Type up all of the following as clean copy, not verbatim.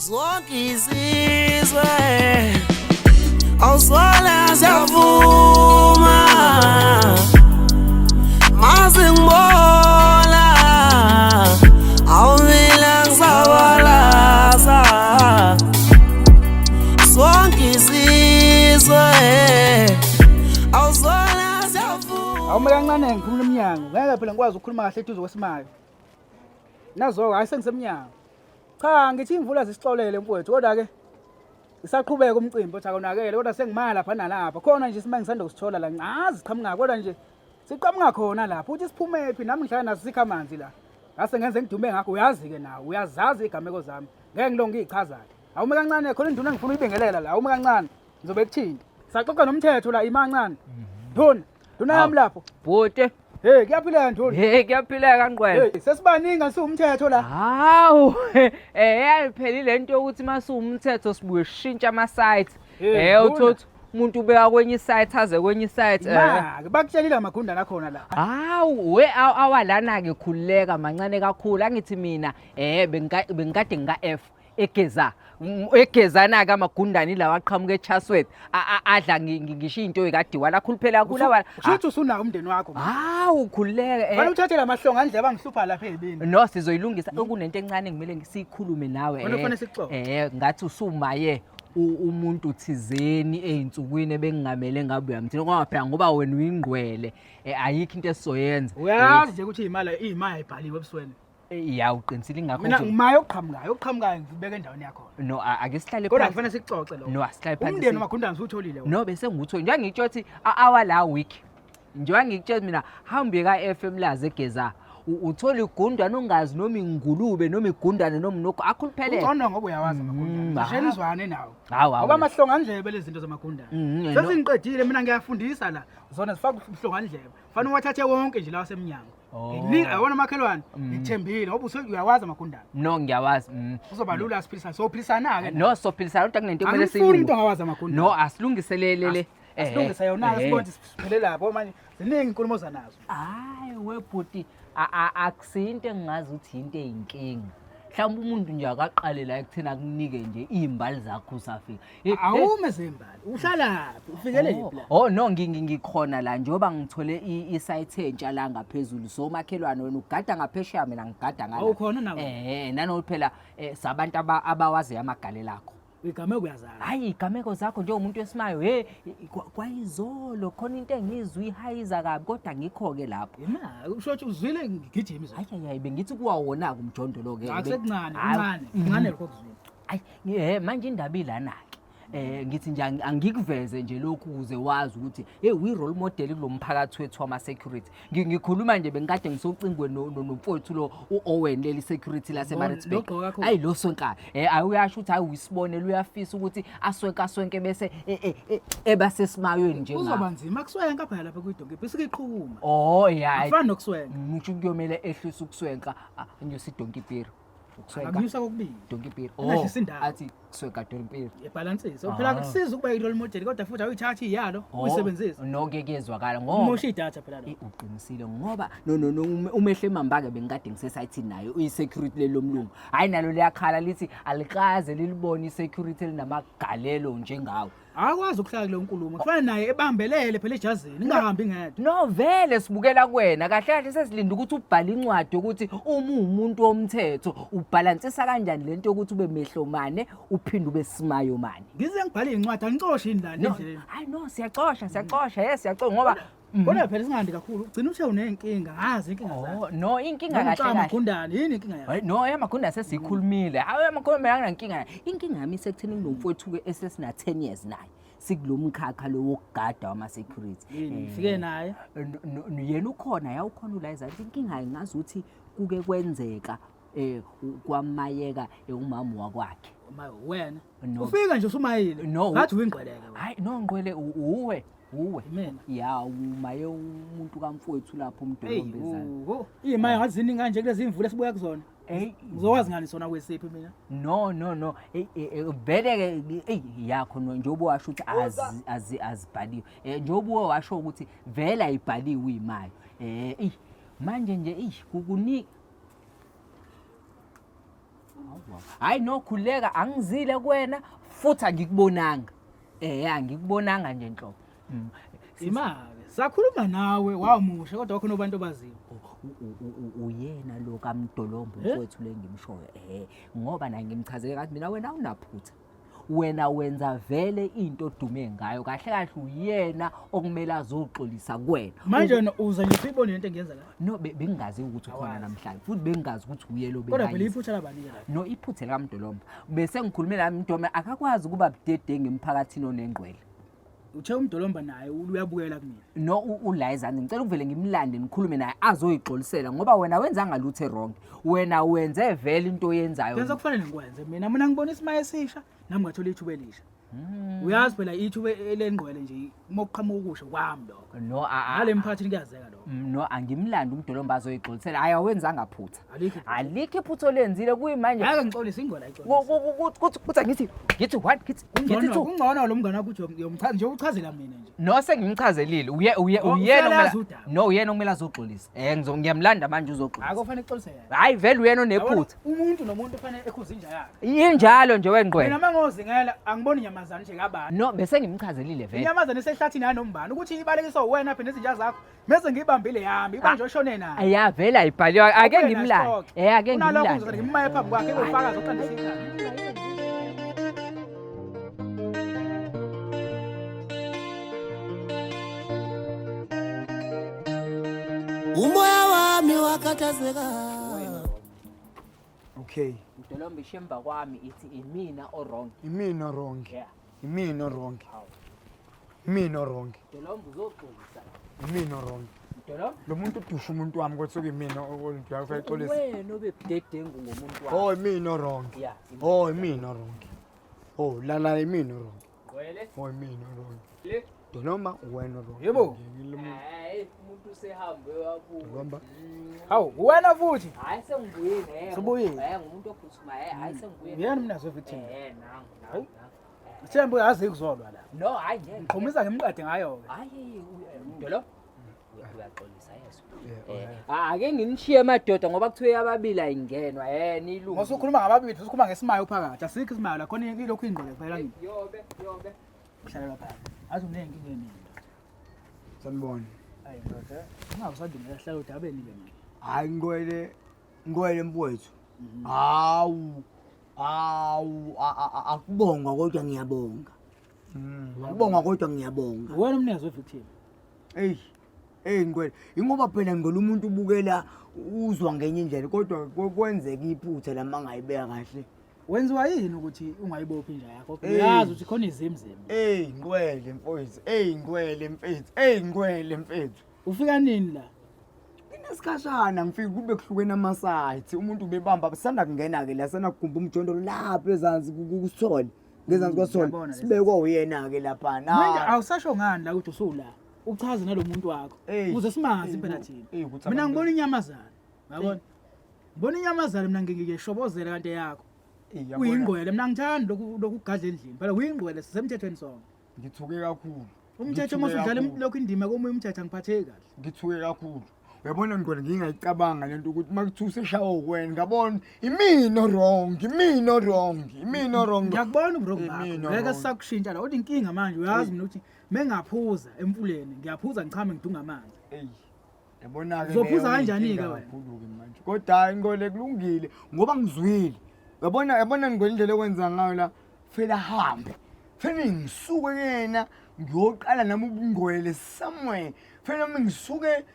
Zonke izizwe awuzona ziyavuma mazingibona awumile ngisabalaza zonke izizwe awuzona ziyavuma. Awume kancane ngiphumula emnyango. Ngeke phela ngikwazi ukukhuluma kahle eduze kwesimayo. Nazo hayi sengisemnyango. Cha ngithi imvula zisixolele mfowethu kodwa ke isaqhubeka umcimbi othi akonakele kodwa sengimaya lapha nalapha. Khona nje isima ngisanda kusithola la ncazi qhamuka kodwa nje siqhamuka khona lapha uthi siphumephi nami ngihlala naso sikha amanzi la. Ngase ngenze ngidume ngakho uyazi ke nawe uyazazi igameko zami. Ngeke ngilonge ngiyichaza-ke. Awume kancane khona induna ngifuna uyibingelela la awume kancane ngizobe kuthinta. Saxoxa nomthetho la ima kancane. Nduna, nduna yami lapho. Bhuti. Hey kuyaphileka Nduna. Hey kuyaphileka Nqwele. Hey sesibaningi asiwumthetho la. Hawu eh yayiphelile lento yokuthi masiwumthetho sibuye shintsha ama site. Hey, Eh Nduna. uthothi umuntu ubeka kwenye isite aze kwenye isite. Eh. Ma, bakutshelile amagundane akhona la. Hawu we awalana ke khululeka mancane kakhulu angithi mina eh bengikade ngika F egeza egezana-ke amagundane ilawa aqhamuka eChatsworth adla ngisho into ekadiwa lakhuluphela kakhulu awala Usho ukuthi usunawo umndeni wakho. Hawu khululeka Fanele uthathe la mahlonga andleba angihlupha lapha ezibini. No sizoyilungisa okunento encane ngimele siyikhulume nawe. Wena kufanele sikuxoxe. Ngathi usumaye umuntu thizeni ey'nsukwini ebengingamele ngabe uyamthina ngoba phela ngoba wena uyingqwele ayikho into esizoyenza. Uyazi nje ukuthi imali imali ayibhaliwe ebusweni. Ya uqinisile ingakho Mina ngimaye okuqhamukayo, okuqhamukayo ngibeka endaweni yakhona. No ake sihlale Kodwa kufanele sikuxoxe lokho. No asihlale phansi. Umndeni wamagundane usuwutholile wena. No bese ngiwuthole. Njengoba ngitsho ukuthi awala week. Njengoba ngikutshela mina hambe ka FM lazi egeza. Uthola igundwane ungazi noma ingulube noma igundane noma nokho akhuluphelele. Ungcono ngoba uyawazi amagundane. Shela izwane nawo. Hawu hawu. Ngoba amahlongandlebe lezi zinto zamagundane. Mm, no. Sezingiqedile mina ngiyafundisa la. Zona zifaka uhlongandlebe. Fanele uwathathe wonke nje lawa semnyango. Oh. Nginika yabona makhelwane, ngikuthembile ngoba uyawazi amagundane. No ngiyawazi. Kuzoba lula siphilisana. Sophilisana ke. No sophilisana kodwa kunento ekumele Angifuni umuntu siyilungise. ongawazi amagundane. No asilungiselele le. Asilungise yona ke sibone ukuthi siphele lapho manje ziningi inkulumo zanazo. Hayi webhuti akusinto engingazi ukuthi into eyinkinga. Mhlawumbe umuntu nje akaqale la ekutheni akunike nje iy'mbali zakho usafika. Awume zembali. Uhlalaphi? Ufikele phi la? Oh no ngikhona la njengoba ngithole isite entsha la ngaphezulu so makhelwane wena ugada ngaphesheya mina ngigada ngala. Awukhona nawe? Nanokuthi phela sabantu abawaziyo amagalelo akho. Igameko uyazazi. Hayi igameko zakho njengomuntu wesimayo hey kwayizolo khona into engizwe ihayiza kabi kodwa ngikho-ke lapho. Yima, usho ukuthi uzwile ngigijima izolo. Hayi hayi bengithi kuwa wona-ke umjondolo ke. Akusekuncane, kuncane, kuncane lokho okuzwile. Hayi manje indaba ilana-ke. Ngithi nje angikuveze nje lokhu ukuze wazi ukuthi hey uyi role model kulo mphakathi wethu wama security. Ngikhuluma nje bengikade ngisocingweni nomfowethu lo uOwen leli security lase Maritzburg. Lo gqoka kakhulu. Ayi lo sonka. Ayi uyasho ukuthi hayi uyisibonelo uyafisa ukuthi aswenke aswenke bese eba sesimayweni nje Kuzoba ngakho. nzima kuswenka phela lapha kwidonki. Bese iqhuma. Oh yeah. Akufani nokuswenka. Ngisho kuyomele ehlise ukuswenka anyuse idonki piri. Ukuswenka. Akunyusa kokubili. Donkey piri. Engahlisa indawo. Athi kuswenka donkey piri. Ebalansise. Phela kusiza ukuba i-role model kodwa futhi awuyithathi iyalo uyisebenzise. No ke kuyezwakala ngoba Umosha idatha phela lo. Uqinisile ngoba no no no umehle emambake bengikade ngisesayithini nayo uyi-security leli lomlungu. Hhayi nalo liyakhala lithi alikaze lilibone i-security elinamagalelo njengawe. Akwazi ukuhlala kuleyo nkulumo. Kufanele naye ebambelele phela ejazini, ingahambi ngedwa. No vele sibukela kuwena kahle kahle sesilinde ukuthi ubhale incwadi yokuthi uma uwumuntu womthetho ubhalansisa kanjani lento yokuthi ube mehlomane uphinde ube simayomane. Ngize ngibhale incwadi angicoshi yini la No, endleleni. hayi no siyacosha siyacosha yes siyacosha ngoba Kodwa phela singandi kakhulu. Ugcina uthe unenkinga, ngazi inkinga zakho. Oh no inkinga kahle kahle. Amagundane yini inkinga yakho? Hayi no amagundane sesikhulumile. Hayi amagundane anginankinga. Inkinga yami isekutheni kunomfowethu ke esesina 10 years naye. Sikulo mkhakha lo wokugada wama security. Yini ngifike naye? Yena ukhona yawukhona uLiza. Inkinga ayingazi ukuthi kuke kwenzeka kwamayeka umama wakwakhe. Ma wena. No. Ufika nje usumayile. No. Ngathi uyingqweleke wena. Hayi no ngqwele uwe. Uwe. Mina. Ya umaye umuntu kamfowethu lapho Hey, umdolombezana. uho. Imaya ngathi ziningi kanje kulezi imvula esibuya kuzona. Hey, Ngizowazi ngani sona kwesiphi mina? No no no. Hey vele ke hey yakho no njengoba washo ukuthi azi azibhaliwe. Njengoba washo ukuthi vele ayibhaliwe imali. Manje nje kukunika. Hayi no, khuleka, angizile kuwena futhi angikubonanga. Angikubonanga nje nhlobo. Imake, sakhuluma nawe wamusha kodwa wakhona abantu obaziyo. Uyena lo kaMdolombo mfowethu le ngimshoyo, ngoba naye ngimchazele ngathi mina wena awunaphutha. Wena wenza vele into odume ngayo, kahle kahle uyena okumele azoxolisa kuwena. Manje wena uza nje usuyibone lento engiyenza la? No, bengingazi ukuthi ukhona Awazi. namhlanje, futhi bengingazi ukuthi uye lo Kodwa phela bengayizi. iphutha labani ke la? No, iphutha likaMdolomba. Bese ngikhulume nami Mdolomba akakwazi ukuba budedengu emphakathini onengqwele. Uthe uMdolomba naye uyabuyela kumina. No, ula ezansi, ngicela ukuvele ngimlande nikhulume naye azoyixolisela ngoba wena wenzanga lutho wrong. Wena wenze vele into oyenzayo. Yenza kufanele ngikwenze mina, mina ngibona isimaye esisha nami ngathola ithuba elisha. Uyazi phela ithuba elengqwele nje uma kuqhamuka ukusho kwami lokho. No, Ngale mphathini kuyazeka lokho. No, angimlandi uMdolomba azoyixolisela. Hayi, awenzanga phutha. Alikho iphutha. Alikho iphutha olenzile kuyimanje. Ngeke ngixolise ingwele ayixolise. Kuthi angithi ngithi 1 ngithi ngithi 2. Kungcono lo mngane wakho uthi uyomchaza nje uchazela mina nje. No, sengimchazelile. Uye uye Oh, uyena usalazi okumele udaba. No, uyena okumele azoxolisa. Ngiyamlanda manje uzoxolisa. Akho fanele uxolise yena. Hayi vele uyena onephutha. Yabona, umuntu nomuntu ufanele ekhuze inja yakhe. Injalo nje wengqwele. Mina mangozingela angiboni inyamazane nje kabani. No, bese ngimchazelile vele. Inyamazane isehlathini yanombani ukuthi ibalekiswa wena phela nezinja zakho. Mese ngiyibambile yami, ibanjwe oshone nayo. Ya vele ayibhaliwe. Ake Wena ngimlande. sixoxe. Ake Kunalokho ngimlande. ngizothi ngimaye phambi kwakhe ebofakaza uqandisa ikhanda. Umoya wami wakhathazeka. Okay. Mdolomba ishemba kwami ithi imina o wrong. Imina wrong. Yeah. Imina wrong. Imina wrong. Mdolomba uzoxolisa. Imina wrong. Mdolomba. Lo muntu udusha umuntu wami kodwa sokuyimina oxolisa. Wena obebudedengu ngomuntu wakho. Oh, imina wrong. Yeah. Oh, imina wrong. Oh, lala imina wrong. Gcwele. Oh, imina wrong. Le. Dolomba wena wrong. Yebo. Hayi, umuntu usehambe wabuya. Dolomba. Hawu, wena futhi. Hayi sengibuyile. Usubuyile? Ngumuntu ophuthumayo. Hayi sengibuyile. Uyena umnazo victim. Nangu nangu. Sithembe uyazi kuzolwa la. No, hayi ngeke. Ngiqhumisa ngimqede ngayo ke. Hayi, Mdolo. Uyaxolisa yeso. Yeah, Ake nginishiye madoda ngoba kuthiwe ababili ayingenwa. Nilungu. Ngosukhuluma ngababili, usukhuluma ngesimayo phakathi. Asikho isimayo la khona ilokhu ingqole kuphela ngini. Yobe, yobe. Kuhlalelwa phakathi. Athi unenkinga eningi. Sanibona. Hayi ndoda, ungawusadinga hlala udabeni ke manje. Hayi ngwele ngwele mfowethu. Hawu. Hawu, akubongwa kodwa ngiyabonga. Akubongwa kodwa ngiyabonga. Wena umnikazi wevictim. Hey. Hey ngwele, ingoba phela ngwele umuntu ubukela uzwa ngenye indlela kodwa kwenzeka iphutha la mangayibeka kahle. Wenziwa yini ukuthi ungayibophi inja yakho? Hey. Uyazi ukuthi khona izimzimba. Hey ngwele mfowethu, hey ngwele mfethu, hey ngwele mfethu. Ufika nini la? Inesikhashana ngifika kube kuhlukene ama-sites, umuntu ubebamba sisanda kungena ke la sana kugumba umjondolo lapha ezansi kusithole. Ngezansi kwasithole. Ngiyabona lesi. Sibekwe uyena ke lapha na. Manje awusasho ngani la ukuthi usula? Uchaze nalomuntu wakho. Hey. Ukuze simazi Hey, phela thina. hey, ukuthi Mina abantu- ngibona inyamazana. Uyabona? Ngibona inyamazana mina ngiyeshobozela kanti yakho. Hey, yabona, Uyingqwele mina ngithanda lokhu lokugadla endlini. Phela uyingqwele sisemthethweni sonke. Ngithuke kakhulu. Umthetho Ngithuke uma usudlala kakhulu. lokhu indima komunye umthetho angiphatheki kahle. Ngithuke kakhulu. Uyabona ngqwele ngingayicabanga lento ukuthi makuthiwa useshawa wena ngabona imina wrong, imina wrong, imina wrong. Ngiyakubona uburongo bakho. Imina Ngeke wrong. sisakushintsha la. Kodwa inkinga manje uyazi mina ukuthi mengaphuza emfuleni ngiyaphuza ngichame ngidunga amanzi. Ey. Yabona ke Uzophuza kanjani ke wena? Kakhulu ke manje. Kodwa hayi ngqwele kulungile ngoba ngizwile. Uyabona yabona ngqwele indlela okwenza ngayo la fela hambe. Fela ngisuke kuyena ngiyoqala nami ubungqwele somewhere. Fela nami ngisuke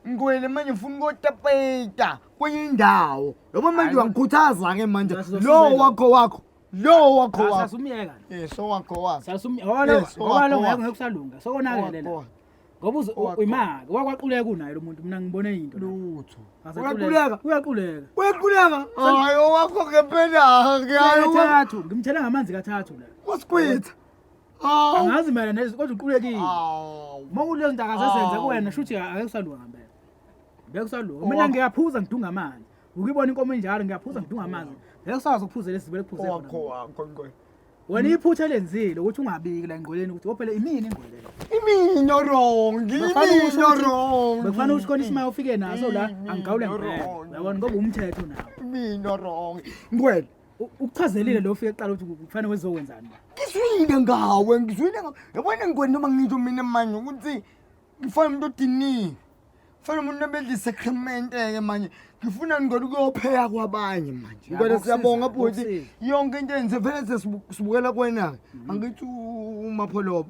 ngqwele manje ngifuna ukotapeta kwenye indawo. Yabo manje uyangikhuthaza ke manje. Lo wakho wakho. Lo wakho wakho. Sasumyeka. So wakho wakho. Sasumyeka. Ngoba lo ngeke kusalunga. Sokonakele la. Ngoba imali wakwaquleka unayo lo muntu mina ngibone into. Lutho. Uyaquleka. Uyaquleka. Uyaquleka. Hayi owakho ngempela ke hayi kathathu ngimthela ngamanzi kathathu la. Wasquit. Angazi mina nezi kodwa uqulekile. Uma kulezo zinto akazezenze kuwena shuthi ake kusalunga ngempela. Ngeke kusalunga. Mina ngiyaphuza ngidunga amanzi. Ukuyibona inkomo enjalo ngiyaphuza ngidunga amanzi. Ngeke kusazi ukuphuzela esibele kuphuze khona. Wakho wakho ngqwele. Wena iphutha elenzile ukuthi ungabiki la engqweleni ukuthi ophela imini ingqwele. Imina wrong, imina wrong. Bekufanele ukuthi khona isimayo ufike naso la angigawule ngempela. Uyabona ngoba umthetho nawo. Imina wrong. Ngqwele. Ukuchazelile lo ufike kuqala ukuthi kufanele wezokwenzani la. Ngizwile ngawe, ngizwile ngawe. Yabona ngikweni noma ngisho mina manje ukuthi ngifana umuntu odiniwe. Ngifana umuntu obedla isacramente-ke manje. Ngifuna ngicela ukuyopheya kwabanye manje. Ya, Ngicela siyabonga kokusiza, bhuti. kokusiza. Yonke into enze vele sesibukela kuwena-ke. Angithi uMapholoba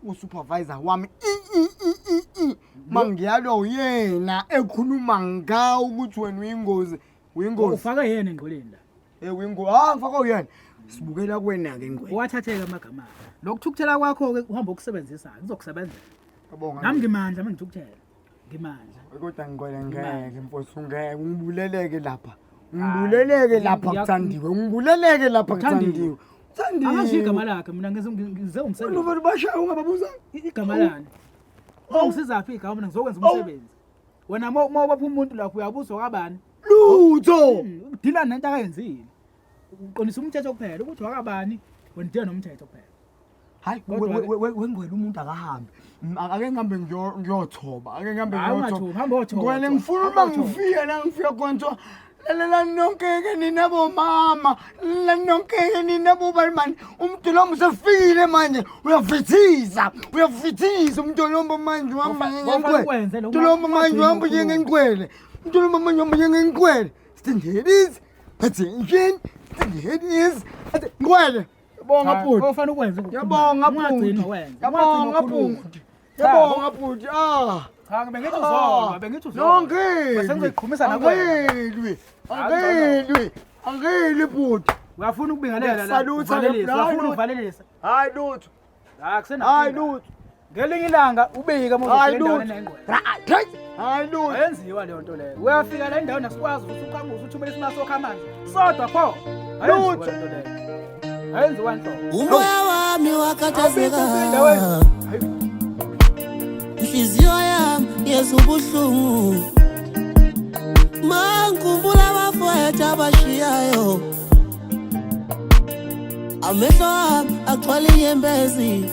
usupervisor wami i i i i i mangiyalwa uyena ekhuluma ngawo ukuthi wena uyingozi uyingozi Ufake yena engqoleni la. Eh uyingozi ah ngifaka uyena sibukela kuwena-ke ngwe Uwathatheke amagama akhe. Lokuthukuthela kwakho ke uhamba ukusebenzisa kuzokusebenzela. Yabonga. Nami ngimandla mangithukuthela. Ngimandla. Kodwa ngicela ngeke mfowethu ngeke ungibuleleke lapha. Ungibuleleke lapha kuthandiwe. Ungibuleleke lapha kuthandiwe. Uthandiwe. Angasho igama lakhe mina ngize ngize umsebenzi. Uvele ubashaya ungababuza. Igama lani? Ungisizaphi igama mina ngizokwenza umsebenzi. Wena uma ubapha umuntu lapho uyabuzwa kabani? Lutho. Udila nento akayenzile. Uqondisa umthetho kuphela ukuthi wakabani wena udila nomthetho kuphela. Hayi Kodwa ke- wengwele umuntu akahambe. Ake ngihambe ngiyothoba. Ake ngihambe Hayi, ngiyothoba. ungathobi, hamba uyothoba. Ngwele ngifuna uma Hamba uyothoba. ngifika la ngifika khona kuthiwa lalelani nonke-ke nina bomama lalelani nonke-ke nina bobani mani umdolombo usefikile manje uyavithisa uyavithisa umdolombo manje uhamba Bofana ukwenze lokhu, umdolombo manje ungagcini uhamba ukukhuluma. njengenqwele umdolombo manje uhamba njengenqwele sithendelisi attention sithendelisi ngwele Yabonga bhuti. Ofana ukwenze ukukhuluma. Yabonga Ungagcini bhuti. wenze. Yabonga Ungagcini bhuti. Cha, Yabonga bhuti. Ah. Cha bengithi uzolwa, bengithi uzolwa. Nonke. Bese ngizoyiqhumisa nakuwena. Angilwi. Angilwi. Angilwi bhuti. Uyafuna ukubingelela la. Ngisalutha Uvalelisa, le- uyafuna uvalelisa. Hayi lutho. Hayi kusena. Hayi lutho. Ngelinye ilanga ubike uma Hayi uzofika lutho. endaweni enengqwele. Right. Hayi lutho. Ayenziwa leyo nto leyo. Uyafika la endaweni asikwazi ukuthi uqhamuze uthumele isima sokha amanzi. Sodwa pho. Ayenziwa Lutho. leyo nto leyo. Ayenziwa nhlobo. Umoya wami wakhathazeka, Endaweni. Hayi. inhliziyo yami yezwa ubuhlungu mangikhumbula abafowethu abashiyayo, amehlo ami agcwala inyembezi.